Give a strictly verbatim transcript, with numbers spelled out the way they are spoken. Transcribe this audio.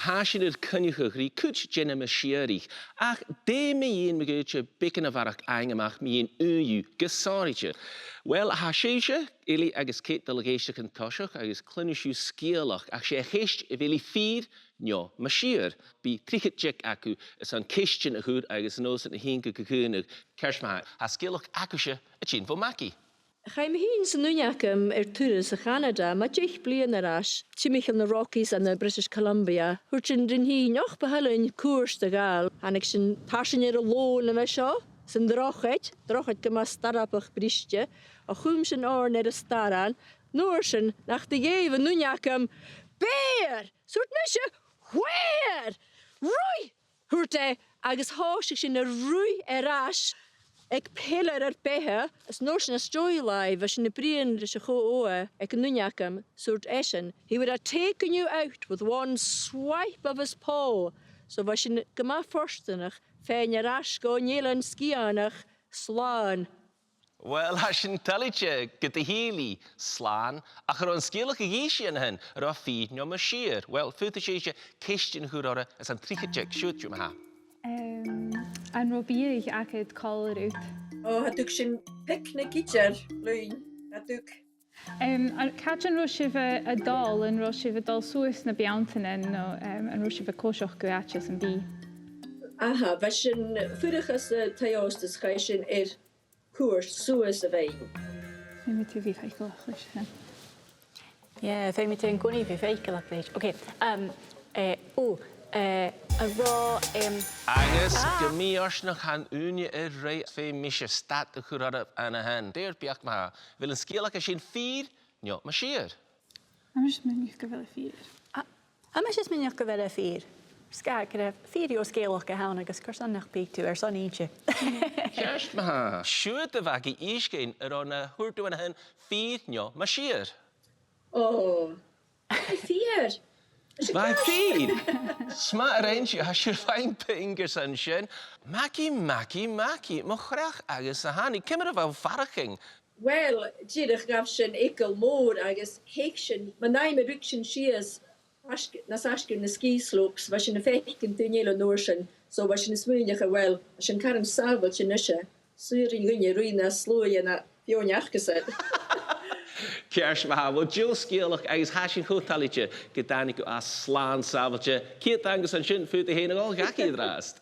Tha sinn air coinneachadh ri cuid de na maisireach, ach dè mu dheidhinn, ma dh'fhaodte, beagan a bharrachd fhaighinn a-mach mu dheidhinn ùidh gu sònraichte? Uill, tha sibhse, Eilidh agus Kate, a' dol a dh'èisteachd an toiseach agus cluinnidh sibh sgeulachd, ach 's e a' cheist a bheil i fìor no mas fhìor. Bidh trithead deug agaibh airson ceistean a chur agus an uair sin a thighinn gu caoineadh. Ceart ma-thà, tha sgeulachd agaibhse a' tighinn bho Maggie. Chaidh mi fhìn 's an duine agam air turas a Chanada mu deich bliadhna air ais, timcheall na Rockies ann am British Columbia. Thuirt sinn ri n-, ochd bu thoil leinn cuairt a ghabhail. Thàinig sinn tarsainn air an lòn a bha seo, san drochaid, drochaid gu math starabach briste, a chùm sinn oirnn air an staran, an uair sin nach do dh'èigh an duine agam, "Bear!" 'S thuirt mise, "Where?" "Ruith!" thuirt e, agus thòisich sinn a' ruith air ais aig peilear ar beatha, is an uair sin às dèidh làimh, bha sinn a' bruidhinn ris a' cho-ogha aig an duine agam, 's thuirt esan, "He would have taken you out with one swipe of his paw." So bha sinn gu math fortanach faighinn air ais gu an Eilean Sgitheanach slàn. Uill, tha sin toilichte, gu do shìorraidh, slàn, ach an robh an sgeulachd a dh'innse an sin, an robh e fìor no mas fhìor? Uill, faodaidh sibhse ceistean a chur orra airson trithead deug, siuthad, ma-thà. Em, an robh biadh agad còmhla riut? Ò, cha tug sinn picnic idir leinn, cha tug. Em, an, càit an robh sibh a', a' dol, an robh sibh a' dol suas na beanntan, no, em, an robh sibh a' coiseachd gu àite sam bith? Aha, bha sinn a' fuireach anns an taigh-òsta, is chaidh sinn air cuairt suas a' bheinn. Feumaidh tu bhith faiceallach leis sin. Yeah, feumaidh tu an-còmhnaidh bhith faiceallach leis. Ok, um, eh, ò, eh, an robh, em, agus ah! Gu mì-fhortanach chan ùine air rèir, feumaidh mise stad a chur oirbh an sin. Dè ur beachd ma-thà, a bheil an sgeulachd sin fìor no mas fhìor? Tha mise a' smaoineachadh gu bheil e fìor. A, tha mise a' smaoineachadh gu bheil e fìor. 'S e gu bheil fìor dheagh sgeulachd a th' ann agus carson nach bi thu airson innse. Ceart ma-thà. Siuthad, a Mhaggie, innis dhuinn, an robh na thuirt thu an sin fìor no mas fhìor? Ò, fìor. Bha fìor. 'S math a rinn sibh, tha sibh a' faighinn puing airson sin. Maggie, Maggie, Maggie, mo chreach agus a thàinig, ciamar a bha thu a' faireachdainn? Uill, dìreach ghabh sinn eagal mòr agus theich sinn, mun àm a rug sinn sìos, nas fhaisge air na ski slopes, bha sinn a' faicinn daoine eile an uair sin, so bha sinn a' smaoineachadh, uill, tha sinn caran sàbhailte a-nise, saoil an urrainn dhuinne ruith nas luaithe na feadhainn acasan. Ceart ma-thà, uill, deagh sgeulachd agus tha sinn cho toilichte gun tàinig thu às slàn sàbhailte. Ceud ann agus an sin, faodaidh thu fhèin a dhol dhachaigh an-dràsta.